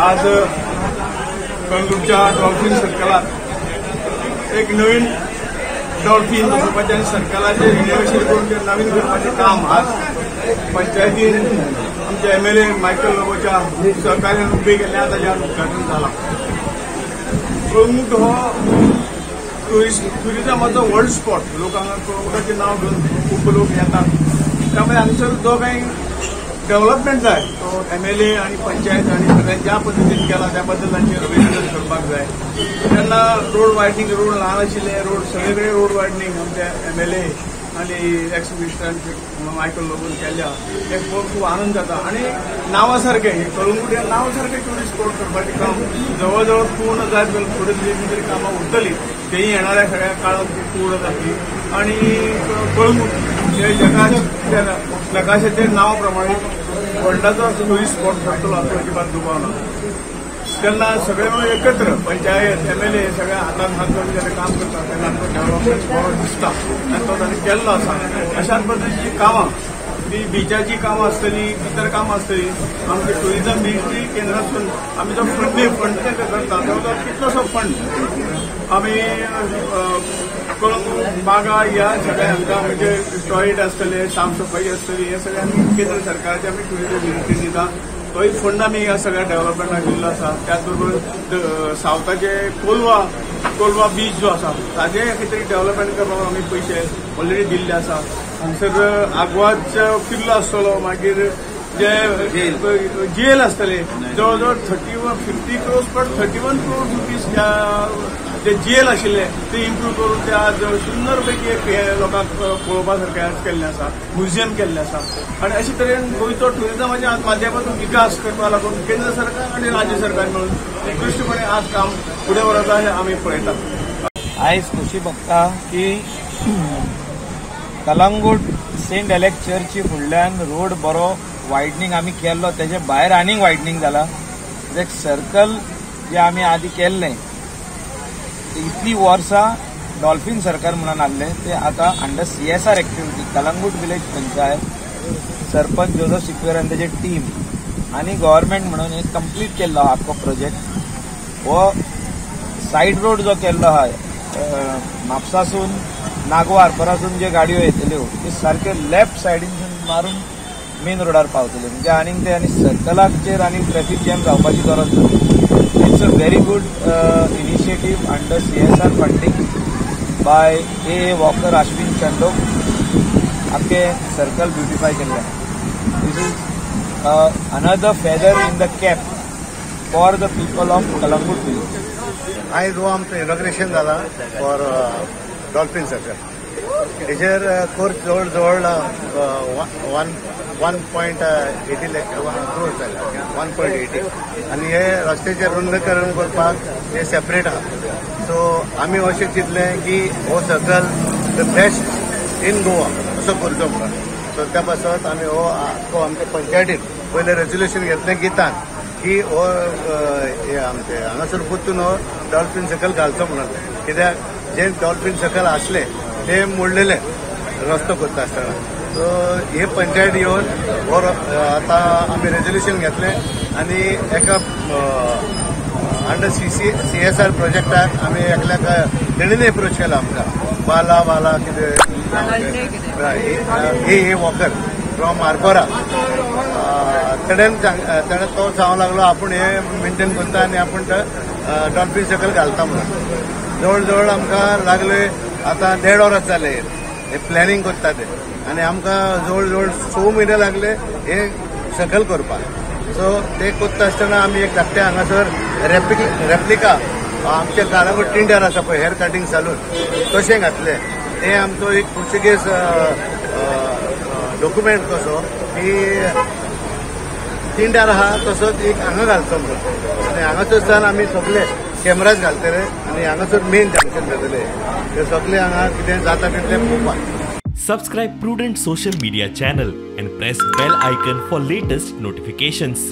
आज कळंगूटच्या डॉल्फिन सर्कलात एक नवीन डॉल्फिन बसोवपाचें आनी सर्कलाचें रिनोवेशन करून तें नवीन करपाचें काम आज पंचायतीन आमचे एमएलए मायकल लोबोच्या सहकार्यान उबें केल्लें ताजें आज उद्घाटन जालां. कळंगूट हो ट्युरिजमाचो व्हड स्पॉट. लोक हांगा कळंगूटाचें नांव घेवन खूब लोक येतात. त्यामुळे हांगसर जो कांय डेव्हलपमेंट जाय तो एमएलए आनी पंचायत आनी सगळ्यांनी ज्या पद्दतीन केला त्या बद्दल तांचें अभिनंदन करपाक जाय. तेन्ना रोड वायडनींग, रोड ल्हान आशिल्ले रोड सगळे कडेन रोड वायडनींग आमच्या एमएलए आनी एक्स मिनिस्टर मायकल लोबोन केल्ल्या हें पळोवन खूब आनंद जाता. आनी नांवा सारकें हें कळंगूट ह्या नांवा सारकें ट्युरिस्ट स्पॉट करपाचें काम जवळ जवळ पूर्ण जायत जाल्यार फुडें तरी कामां उरतलीं, तेंय येणाऱ्या सगळ्या काळांत ती पूर्ण जातली. आनी कळंगूट हे जगाच्या नकाशाचेर नांवा प्रमाणे वर्ल्डाचो ट्युरिस्ट स्पॉट थारतलो हाचो अजिबात दुबाव ना. तेन्ना सगळे मेळून एकत्र पंचायत एमएलए सगळ्या हातान हात घालून जेन्ना काम करता तेन्ना आमकां डेव्हलपमेंट बरो दिसता आनी तो तांणी केल्लो आसा. अशाच पद्दतीची कामां ती बिचाची कामां आसतलीं, इतर कामां आसतलीं. आमचे ट्युरिजम मिनिस्ट्री केंद्रातसून आमी जो फंड तांकां करता तो कितलोसो फंड आमी कळंगूट बागा ह्या सगळ्या हांकां म्हणजे टॉयलेट आसतले, साफ सफाई आसतली, हे सगळें आमी केंद्र सरकाराचे आमी ट्युरिजम मिनिस्ट्री दिता. तोय फंड आमी ह्या सगळ्या डेव्हलपमेंटाक दिल्लो आसा. त्याच बरोबर सावथाचे कोलवा बीच जो आसा ताजें कितें तरी डेव्हलपमेंट करपाक आमी पयशे ऑलरेडी दिल्ले आसा. हांगसर आगवादचो किल्लो आसतलो, मागीर जे जेल आसतले जवळ जवळ 31-50 क्रोर्स पण 31 क्रोर्स रुपीज जे जेल आशिल्ले ते इम्प्रूव करून ते आज सुंदर पैकी एक हे लोकांक पळोवपा सारकें आज केल्लें आसा, म्युझियम केल्लें आसा. आनी अशे तरेन गोंयचो ट्युरिजमाच्या आज माध्यमातून विकास करपाक लागून केंद्र सरकार आनी राज्य सरकार मेळून उत्कृश्टपणे आज काम फुडें व्हरता हें आमी पळयतात. आयज खोशी भोगता की कलंगूट सेंट एलेक्स चर्ची फुडल्यान रोड बरो वायडनींग आमी केल्लो, तेजे भायर आनीक वायडनींग जाला. एक सर्कल जे आमी आदी केल्लें इतली वर्सां डॉल्फिन सर्कल म्हणून आहले ते आतां under CSR activity Calangute village panchayat sarpanch Joseph Sequeira आनी तेजे टीम आनी गव्हर्मेंट म्हणून एक कंप्लीट केल्लो आहा आख्खो प्रोजेक्ट. हो सायड रोड जो केल्लो आहा म्हापसासून नागवा हार्बरासून जे गाडयो येतल्यो ते सारके लेफ्ट सायडीनसून मारून मेन रोडार पावतले, म्हणजे आनीक ते आनी सर्कलाचेर आनी ट्रॅफिक जॅम जावपाची गरज ना. It's a very good initiative under CSR funding by A Walker Ashwin Chandok. आमचे सर्कल ब्युटिफाय केल्ले. This is another feather in the cap for the people of Calangute village. आयज हो आमचो इनॉग्रेशन जाला for dolphin circle. हेजेर course जवळ जवळ 1.80 लाख क्रोर्स जाले, 1.80. आनी हे रस्त्याचें रुंदीकरण करपाक हे सेपरेट आहा. सो आमी अशें चिंतलें की हो circle the best in Goa असो करचो म्हणून. सो त्या पासत आमी हो आख्खो आमच्या पंचायतीन पयलें रेजोल्युशन घेतलें गितान की हो हे आमचे हांगासर परतून हो डॉल्फिन सर्कल घालचो म्हणून. कित्याक जे डॉल्फिन सर्कल आसले ते मोडलेले रस्तो करता आसतना. सो हे पंचायत येवन हो आतां आमी रेजोल्युशन घेतलें आनी एका अंडर CSR प्रोजेक्टाक आमी एकल्याक तेणेन एप्रोच केला आमकां, बाला बाला कितें ए वॉकर फ्रॉम आरपोरा, तेणेन तेणें तो सांगूंक लागलो आपूण हे मेंटेन करता आनी आपूण डॉल्फिन सर्कल घालता म्हणून. जवळ जवळ आमकां लागले आतां 1.5 वरां जालें हे प्लॅनिंग करता ते आनी आमकां जवळ जवळ 6 म्हयने लागले हे सकल करपाक. सो ते करता आसतना आमी एक धाकटे हांगासर रेप्लिका आमच्या कळंगूट टिंडर आसा पळय हेअर कटिंग सालून तशें घातलें. ते आमचो एक पुर्तुगेज डॉक्युमेंट कसो की टिंडर आहा तसोच एक हांगा घालचो म्हणून. आनी हांगासर आमी सगळे कॅमेराज घालतले आनी हांगासर मेन जंक्शन जातले ते सगळे हांगा कितें जाता तितलें पळोवपाक. Subscribe Prudent Social Media channel and press bell icon for latest notifications.